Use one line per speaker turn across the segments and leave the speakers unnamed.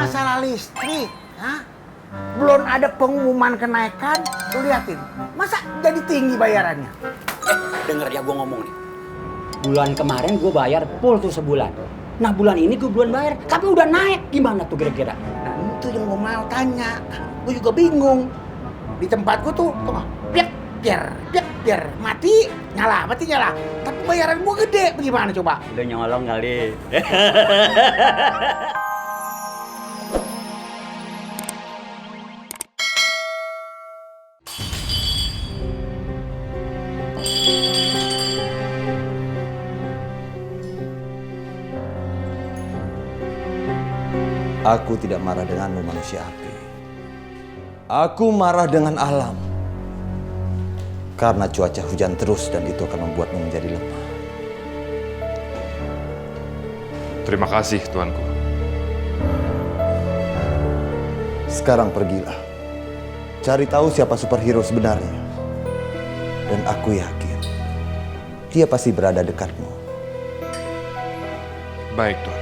masalah listrik, ha? Belum ada pengumuman kenaikan, lu liatin. Masa jadi tinggi bayarannya?
Denger ya gue ngomong nih. Bulan kemarin gue bayar full tuh sebulan. Nah bulan ini gue belum bayar, tapi udah naik. Gimana tuh kira-kira?
Nah itu yang gue mau tanya. Gue juga bingung. Di tempatku tuh, biar mati nyala. Tapi bayaran gue gede, bagaimana coba?
Udah nyolong kali.
Aku tidak marah denganmu manusia api. Aku marah dengan alam. Karena cuaca hujan terus dan itu akan membuatmu menjadi lemah.
Terima kasih, Tuanku.
Sekarang pergilah. Cari tahu siapa superhero sebenarnya. Dan aku yakin, dia pasti berada dekatmu.
Baik, Tuan.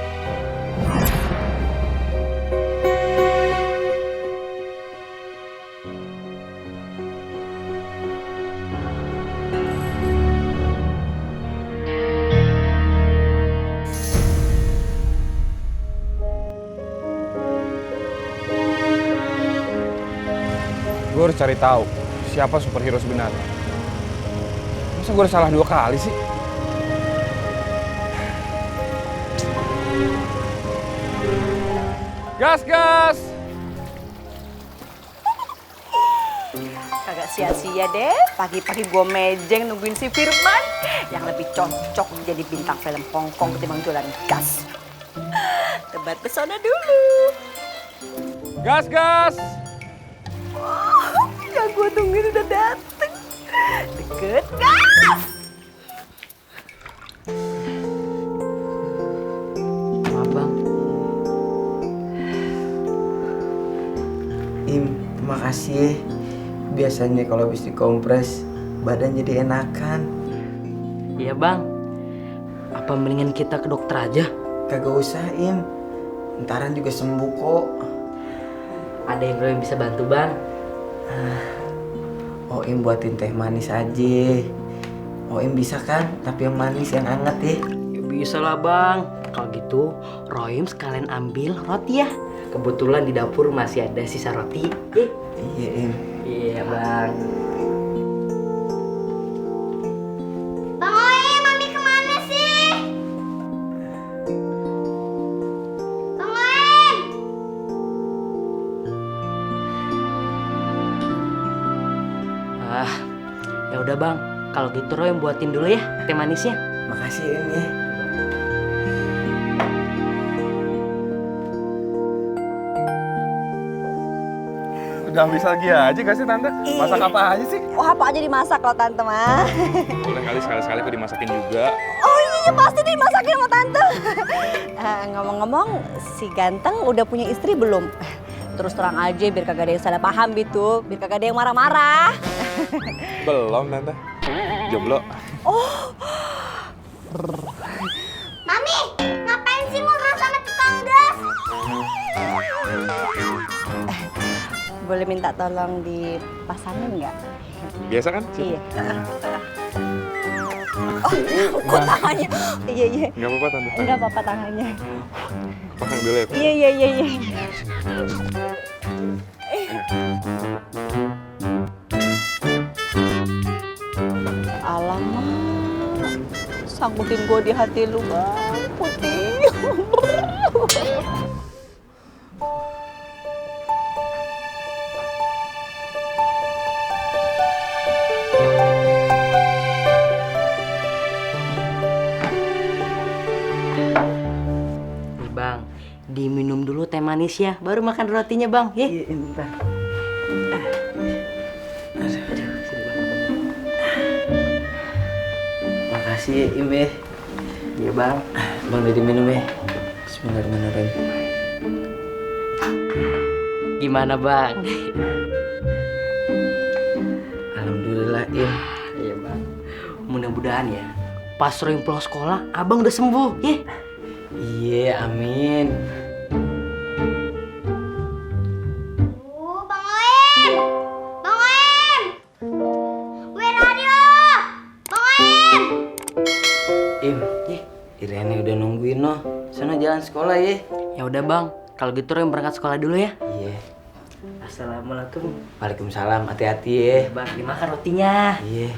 Gue harus cari tahu siapa superhero sebenarnya. Masa gue udah salah 2 kali sih? Gas, gas!
Kagak sia-sia deh, pagi-pagi gue mejeng nungguin si Firman yang lebih cocok jadi bintang film Hongkong ketimbang jualan gas. Tebar pesona dulu.
Gas, gas!
Yang gue tungguin udah dateng. Deket gas!
Abang.
Terima kasih ya. Biasanya kalau habis dikompres, badan jadi enakan.
Iya bang. Apa mendingan kita ke dokter aja?
Kagak usah, Im. Ntaran juga sembuh kok.
Ada yang bisa bantu bang?
Im buatin teh manis aja. Im bisa kan? Tapi yang manis, yang hangat ya.
Ya bisa lah bang. Kalau gitu, Rohim sekalian ambil roti ya. Kebetulan di dapur masih ada sisa roti.
Iya, Im.
Iya bang.
Bang Oi, Mami kemana sih? Bang Oi!
Ya udah bang. Kalau gitu Rohim buatin dulu ya teh manisnya.
Makasih, Im ya.
Udah habis lagi aja kasih Tante. Masak apa aja sih?
Oh, apa aja dimasak loh Tante mah.
Boleh kali sekali-sekali aku dimasakin juga.
Oh iya, pasti dimasakin sama Tante. Ngomong-ngomong, si ganteng udah punya istri belum? Terus terang aja biar kagak ada yang salah paham gitu, biar kagak ada yang marah-marah.
Belum, Tante. Jomblo.
Oh.
Mami, ngapain sih ngobrol sama tukang gas?
Boleh minta tolong dipasangin nggak?
Biasa kan?
Iya. Oh, kok tangannya? Iya.
Nggak apa-apa, Tante.
Enggak apa-apa tangannya.
Pasang dulu ya.
Iya. Alamak, sangkutin gue di hati lu bang, Putih.
Nih bang, diminum dulu teh manisnya, baru makan rotinya bang. Ya.
Iya, bentar. Makasih ya, Im ya.
Iya bang.
Bang udah diminum ya. Bismillahirrahmanirrahim.
Gimana bang?
Alhamdulillah, Im.
Iya bang. Mudah-mudahan ya, pas Rohim pulang sekolah, abang udah sembuh. Ya.
Iya, amin. Im, Irene udah nungguin noh. Sana jalan sekolah ya.
Ya udah bang, kalau gitu Roy berangkat sekolah dulu ya.
Iya. Assalamualaikum. Waalaikumsalam. Hati-hati ya.
Bang, dimakan rotinya.
Iya.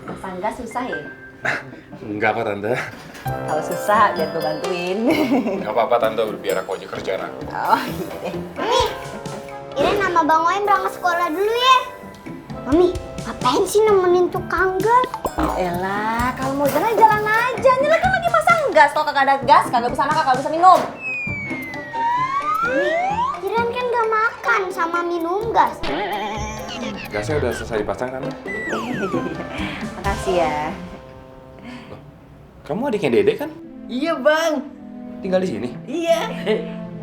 Pasang gas susah ya?
Enggak apa Tante.
Kalau susah, biar gue bantuin.
Enggak apa-apa Tante, biar aku aja kerjaan aku.
Oh, iya.
Iren sama Bang Oim berangkat sekolah dulu ya. Mami, ngapain sih nemenin tukang gas?
Elah, kalau mau jalan, jalan aja. Ini kan lagi pasang gas. Kalau kagak ada gas, kagak bisa makan, kagak bisa minum.
Iren kan gak makan sama minum gas.
Gasnya udah selesai dipasang Tante.
Makasih ya.
Kamu adiknya Dede kan?
Iya bang.
Tinggal di sini?
Iya.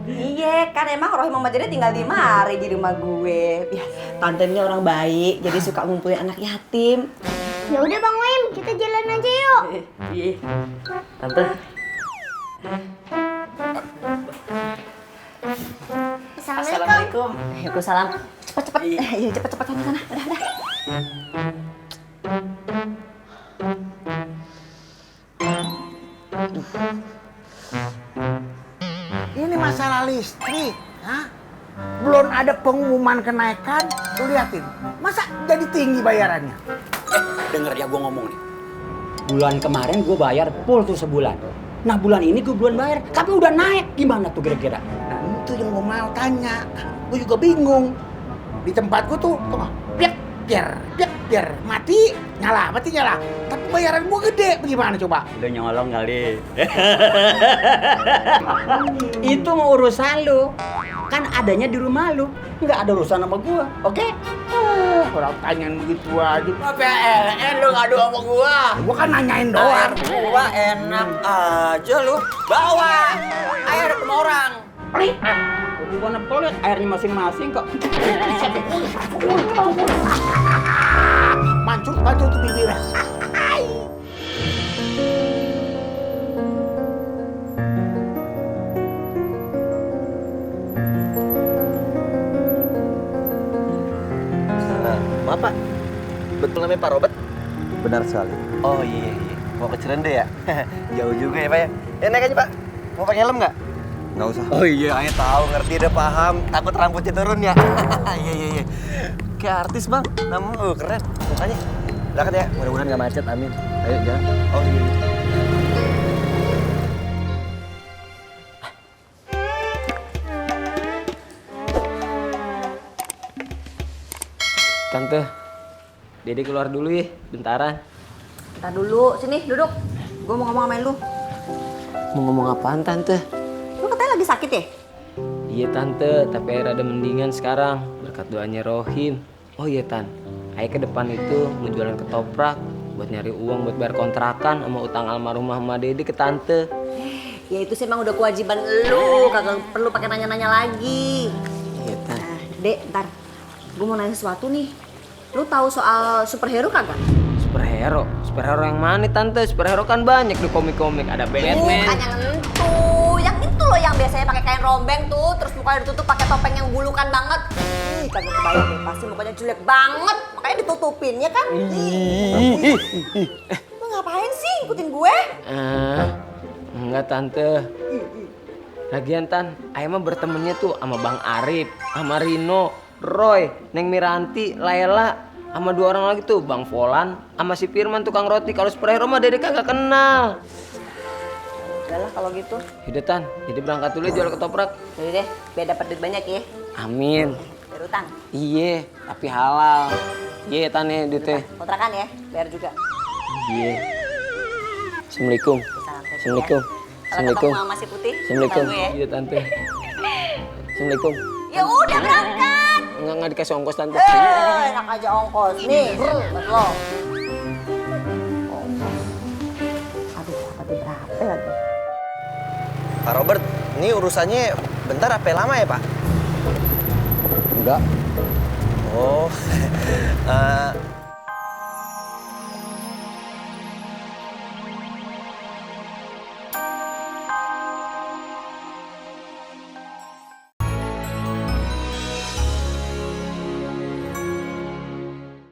Iya, kan emang Rohim sama Dede tinggal di mari di rumah gue. Ya, tante ini orang baik, jadi suka ngumpulin anak yatim.
Ya udah Bang Oim, kita jalan aja yuk.
Iya. Tante.
Assalamualaikum.
Waalaikumsalam. Cepet-cepet. Iya, cepet-cepet sana. Udah.
Ini masalah listrik, ha? Belum ada pengumuman kenaikan, lu liatin. Masa jadi tinggi bayarannya?
Denger ya gue ngomong nih. Bulan kemarin gue bayar full tuh sebulan. Nah bulan ini gue belum bayar, tapi udah naik. Gimana tuh kira-kira?
Nah itu yang gue mau tanya. Gue juga bingung. Di tempat gue tuh biar mati nyala. Tapi bayaran gue gede, bagaimana coba?
Udah nyolong kali. Itu mau urusan lu. Kan adanya di rumah lu. Nggak ada urusan sama gua, oke?
Orang tanyain begitu aja.
PLN lu ngadu sama gua.
Gue kan nanyain doang.
Gua enak aja lu. Bawa air sama orang. Gua nepelit airnya masing-masing kok.
Mancur tuh bibirnya.
Maaf Pak, betul namanya Pak Robert?
Benar sekali.
Oh iya. Mau ke Cirende ya? Jauh juga ya Pak ya? Naik aja Pak, mau pakai helm nggak?
Nggak usah.
Oh iya, Ayah tahu, ngerti, udah paham. Takut rambutnya turun ya? Iya. Kayak artis Bang, namun keren mukanya. Berangkat ya, mudah-mudahan nggak macet, amin. Ayo jalan. Oh iya.
Tante. Dede keluar dulu ya, bentaran.
Bentar dulu, sini duduk. Gue mau ngomong sama lu.
Mau ngomong apaan Tante?
Lu katanya lagi sakit ya?
Iya Tante, tapi Ayah rada mendingan sekarang berkat doanya Rohim. Oh iya Tan, Ayah ke depan itu mau jualan ketoprak buat nyari uang buat bayar kontrakan sama utang almarhumah sama Dede ke Tante.
Ya itu sih emang udah kewajiban lu, kagak perlu pakai nanya-nanya lagi.
Iya Tan.
Dek, ntar gue mau nanya sesuatu nih. Lu tahu soal superhero kagak?
Superhero? Superhero yang mana Tante? Superhero kan banyak di komik-komik. Ada Batman.
Bukan yang itu loh yang biasanya pakai kain rombeng tuh, terus mukanya ditutup pakai topeng yang bulukan banget. Ih, kagak kebayang deh, pasti mukanya jelek banget, makanya ditutupin ya kan? Lu ngapain sih ikutin gue?
Enggak Tante. Lagian Tan, Ayah mah bertemannya tuh sama Bang Arif, sama Rino, Roy, Neng Miranti, Laila, sama 2 orang lagi tuh, Bang Volan, sama si Firman tukang roti. Kalau superhero mah Dede kagak kenal.
Udahlah kalau gitu.
Yaudah Tan, jadi berangkat dulu jual ketoprak.
Jadi deh, biar dapat duit banyak ya.
Amin.
Biar utang.
Iya, tapi halal. Iya Tan ya duitnya.
Kontrakan ya, bayar juga.
Iya. Assalamualaikum. Assalamualaikum.
Kalau ketemu sama si Putih,
Assalamualaikum.
tahu ya.
Iya Tante. Assalamualaikum.
Ya udah berangkat.
Enggak dikasih ongkos Tante.
Enak aja ongkos. Nih, buat lo. Aduh, tadi berapa lagi?
Pak Robert, ini urusannya bentar apa lama ya Pak?
Enggak.
Oh,